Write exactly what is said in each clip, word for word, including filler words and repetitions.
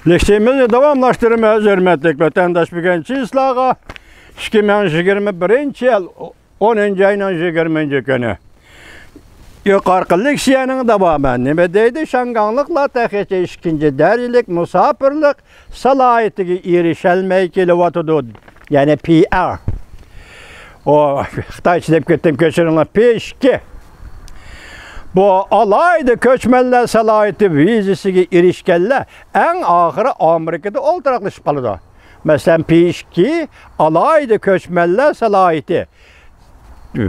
لېكسىيىمىزنى داۋاملاشتۇرىمىز، ھۆرمەتلىك ۋەتەنداش. بۈگۈنكى سىلەرگە ئىككى مىڭ يىگىرمە بىرىنچى يىل ئونىنچى ئاينىڭ يىگىرمىنچى كۈنى. يۇقىرىقى لېكسىيەنىڭ داۋامى نېمە دەيدۇ؟ شياڭگاڭلىقلار تېخىچە ئىككىنچى دەرىجىلىك مۇساپىرلىق سالاھىيىتىگە ئېرىشەلمەي كېلىۋاتىدۇ. يەنى پى ئار. ئۇ خىتايچە دەپ كەتتىم، كەچۈرۈڭلار، پى ئىككى. بۇ ئالاھىدە كۆچمەنلەر سالاھىيىتى ۋىزىسىگە ئېرىشكەنلەر ئەڭ ئاخىرى ئامېرىكىدا ئولتۇراقلىشىپ قالىدۇ. مەسىلەن، پى ئىككى ئالاھىدە كۆچمەنلەر سالاھىيىتى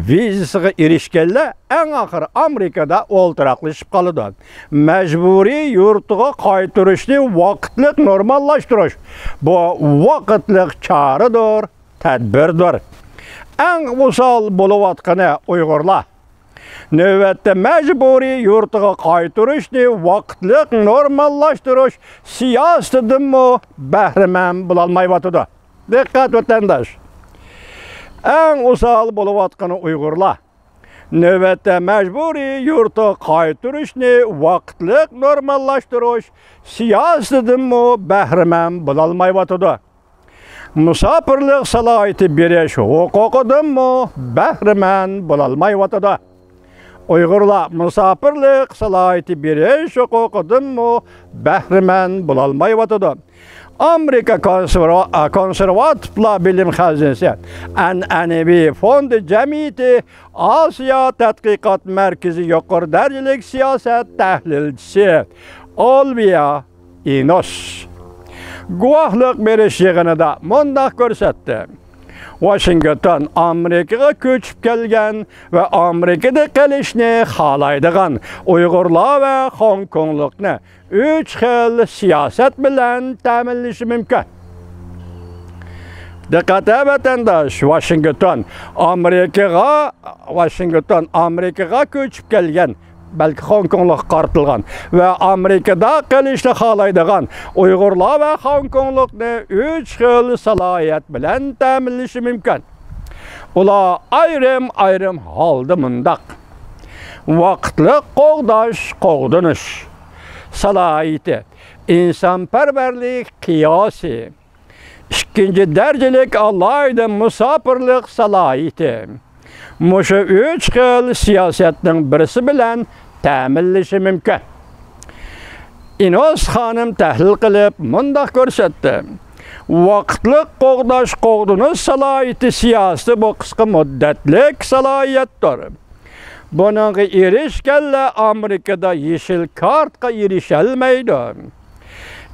ۋىزىسىغا ئېرىشكەنلەر ئەڭ ئاخىرى ئامېرىكىدا ئولتۇراقلىشىپ قالىدۇ. مەجبۇرىي يۇرتىغا قايتۇرۇشنى ۋاقىتلىق نورماللاشتۇرۇش. بۇ ۋاقىتلىق چارىدۇر، تەدبىردۇر. ئەڭ ئوسال بولۇۋاتقىنى ئۇيغۇرلار. نۆۋەتتە مەجبۇرىي يۇرتىغا قايتۇرۇشنى ۋاقىتلىق نورماللاشتۇرۇش سىياسىتىدىنمۇ بەھرىمەن بولالمايۋاتىدۇ. دىققەت، ۋەتەنداش! ئەڭ ئوسال بولۇۋاتقىنى ئۇيغۇرلار. نۆۋەتتە مەجبۇرىي يۇرتىغا قايتۇرۇشنى ۋاقىتلىق نورماللاشتۇرۇش سىياسىتىدىنمۇ بەھرىمەن بولالمايۋاتىدۇ. مۇساپىرلىق سالاھىيىتى بېرىش ھوقۇقىدىنمۇ بەھرىمەن بولالمايۋاتىدۇ. ئۇيغۇرلار مۇساپىرلىق سالاھىيىتى بېرىش ھوقۇقىدىنمۇ بەھرىمەن بولالمايۋاتىدۇ. ئامېرىكا كونسېرۋا-، كونسېرۋاتىپلار بىلىم خەزىنىسى ئەنئەنىۋى فوندى جەمئىيىتى ئاسىيا تەتقىقات مەركىزى يۇقىرى دەرىجىلىك سىياسەت تەھلىلچىسى ئولىۋىيە ئىنوس گۇۋاھلىق بېرىش يىغىنىدا مۇنداق كۆرسەتتى: ۋاشىنگتون ئامېرىكىغا كۆچۈپ كەلگەن ۋە ئامېرىكىدا قېلىشنى خالايدىغان ئۇيغۇرلار ۋە خوڭكوڭلۇقنى ئۈچ خىل سىياسەت بىلەن تەمىنلىشى مۇمكىن. دىققەت ۋەتەنداش، ۋاشىنگتون ئامېرىكىغا، ۋاشىنگتون ئامېرىكىغا كۆچۈپ كەلگەن، بەلكى خوڭكوڭلۇققا قارىتىلغان ۋە ئامېرىكىدا قېلىشنى خالايدىغان ئۇيغۇرلار ۋە خوڭكوڭلۇقنى ئۈچ خىل سالاھىيەت بىلەن تەمىنلىشى مۇمكىن. ئۇلار ئايرىم-ئايرىم ھالدا مۇنداق: ۋاقىتلىق قوغداش، قوغدىنىش سالاھىيىتى، ئىنسانپەرۋەرلىك قىياسى، ئىككىنچى دەرىجىلىك ئالاھىدە مۇساپىرلىق سالاھىيىتى. مۇشۇ ئۈچ خىل سىياسەتنىڭ بىرسى بىلەن تەمىنلىشى مۇمكىن. ئىنوس خانىم تەھلىل قىلىپ مۇنداق كۆرسەتتى: ۋاقىتلىق قوغداش، قوغدىنىش سالاھىيىتى سىياسىتى بۇ قىسقا مۇددەتلىك سالاھىيەتتۇر. بۇنىڭغا ئېرىشكەنلەر ئامېرىكىدا يېشىل كارتىغا ئېرىشەلمەيدۇ.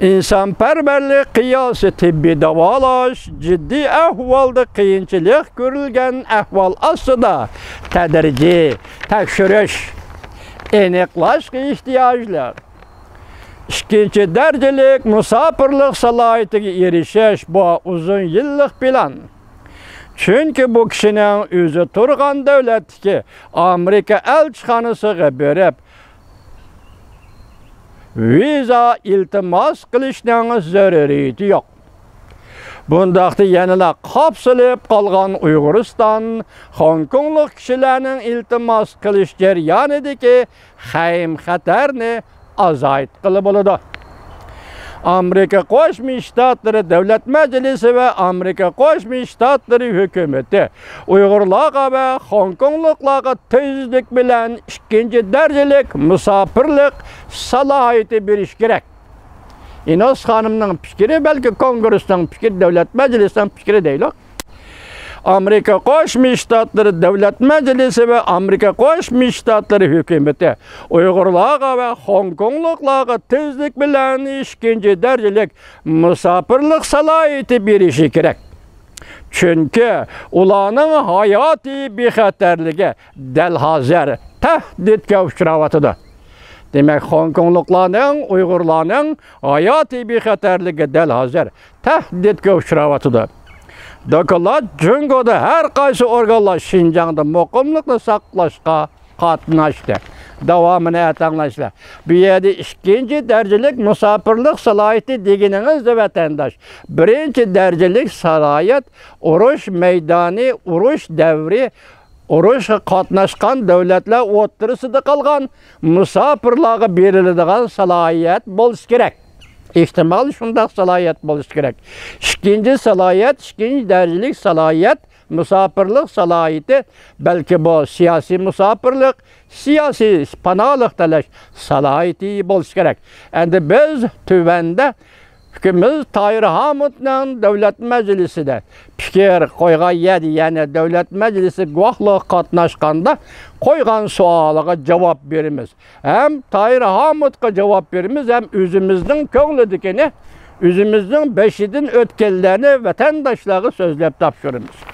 ئىنسانپەرۋەرلىك قىياسى تېببىي داۋالاش، جىددىي ئەھۋالدا قىيىنچىلىق كۆرۈلگەن ئەھۋال ئاستىدا تەدرىجىي تەكشۈرۈش، ئېنىقلاشقا ئېھتىياجلىق. ئىككىنچى دەرىجىلىك مۇساپىرلىق سالاھىيىتىگە ئېرىشىش، بۇ ئۇزۇن يىللىق پىلان. چۈنكى بۇ كىشىنىڭ ئۆزى تۇرغان دۆلەتتىكى ئامېرىكا ئەلچىخانىسىغا بېرىپ، ۋىزا ئىلتىماس قىلىشنىڭ زۆرۈرىيىتى يوق. بۇنداقتا يەنىلا قاپسىلىپ قالغان ئۇيغۇرىستان، خوڭكوڭلۇق كىشىلەرنىڭ ئىلتىماس قىلىش جەريانىدىكى خەۋپ-خەتەرنى ئازايتقىلى بولىدۇ. ئامېرىكا قوشما شتاتلىرى دۆلەت مەجلىسى ۋە ئامېرىكا قوشما شتاتلىرى ھۆكۈمىتى ئۇيغۇرلارغا ۋە خوڭكوڭلۇقلارغا تېزلىك بىلەن ئىككىنچى دەرىجىلىك مۇساپىرلىق سالاھىيىتى بېرىشى كېرەك. ئىنوس خانىمنىڭ پىكرى، بەلكى كونگرېسنىڭ پىكرى، دۆلەت مەجلىسىنىڭ پىكرى دەيلۇق. ئامېرىكا قوشما شتاتلىرى دۆلەت مەجلىسى ۋە ئامېرىكا قوشما شتاتلىرى ھۆكۈمىتى ئۇيغۇرلارغا ۋە خوڭكوڭلۇقلارغا تېزلىك بىلەن ئىككىنچى دەرىجىلىك مۇساپىرلىق سالاھىيىتى بېرىشى كېرەك. چۈنكى ئۇلارنىڭ ھاياتىي بىخەتەرلىكى دەل ھازىر تەھدىتكە ئۇچراۋاتىدۇ. دېمەك، خوڭكوڭلۇقلارنىڭ، ئۇيغۇرلارنىڭ ھاياتىي بىخەتەرلىكى دەل ھازىر تەھدىتكە ئۇچراۋاتىدۇ. دوكلات جۇڭگودا ھەر قايسى ئورگانلار شىنجاڭدا مۇقىملىقنى ساقلاشقا قاتناشتى. داۋامىنى ئەتە ئاڭلايسىلەر. بۇ يەردە ئىككىنچى دەرىجىلىك مۇساپىرلىق سالاھىيىتى دېگىنىڭىز، ۋەتەنداش، بىرىنچى دەرىجىلىك سالاھىيەت ئۇرۇش مەيدانى، ئۇرۇش دەۋرى، ئۇرۇشقا قاتناشقان دۆلەتلەر ئوتتۇرىسىدا قالغان مۇساپىرلارغا بېرىلىدىغان سالاھىيەت بولسا كېرەك. ئېھتىمال شۇنداق سالاھىيەت بولۇشى كېرەك. ئىككىنچى سالاھىيەت، ئىككىنچى دەرىجىلىك سالاھىيەت، مۇساپىرلىق سالاھىيىتى، بەلكى بۇ سىياسىي مۇساپىرلىق، سىياسىي پاناھلىق تەلەش سالاھىيىتى بولۇشى كېرەك. ئەمدى بىز تۆۋەندە ئۇكىمىز تاھىر ھامۇتنىڭ دۆلەت مەجلىسىدە پىكىر قويغان يەردە، يەنى دۆلەت مەجلىسى گۇۋاھلىقىغا قاتناشقاندا قويغان سوئالىغا جاۋاب بېرىمىز. ھەم تاھىر ھامۇتقا جاۋاب بېرىمىز، ھەم ئۆزىمىزنىڭ كۆڭلىدىكىنى، ئۆزىمىزنىڭ بېشىدىن ئۆتكەنلەرنى ۋەتەنداشلارغا سۆزلەپ تاپشۇرىمىز.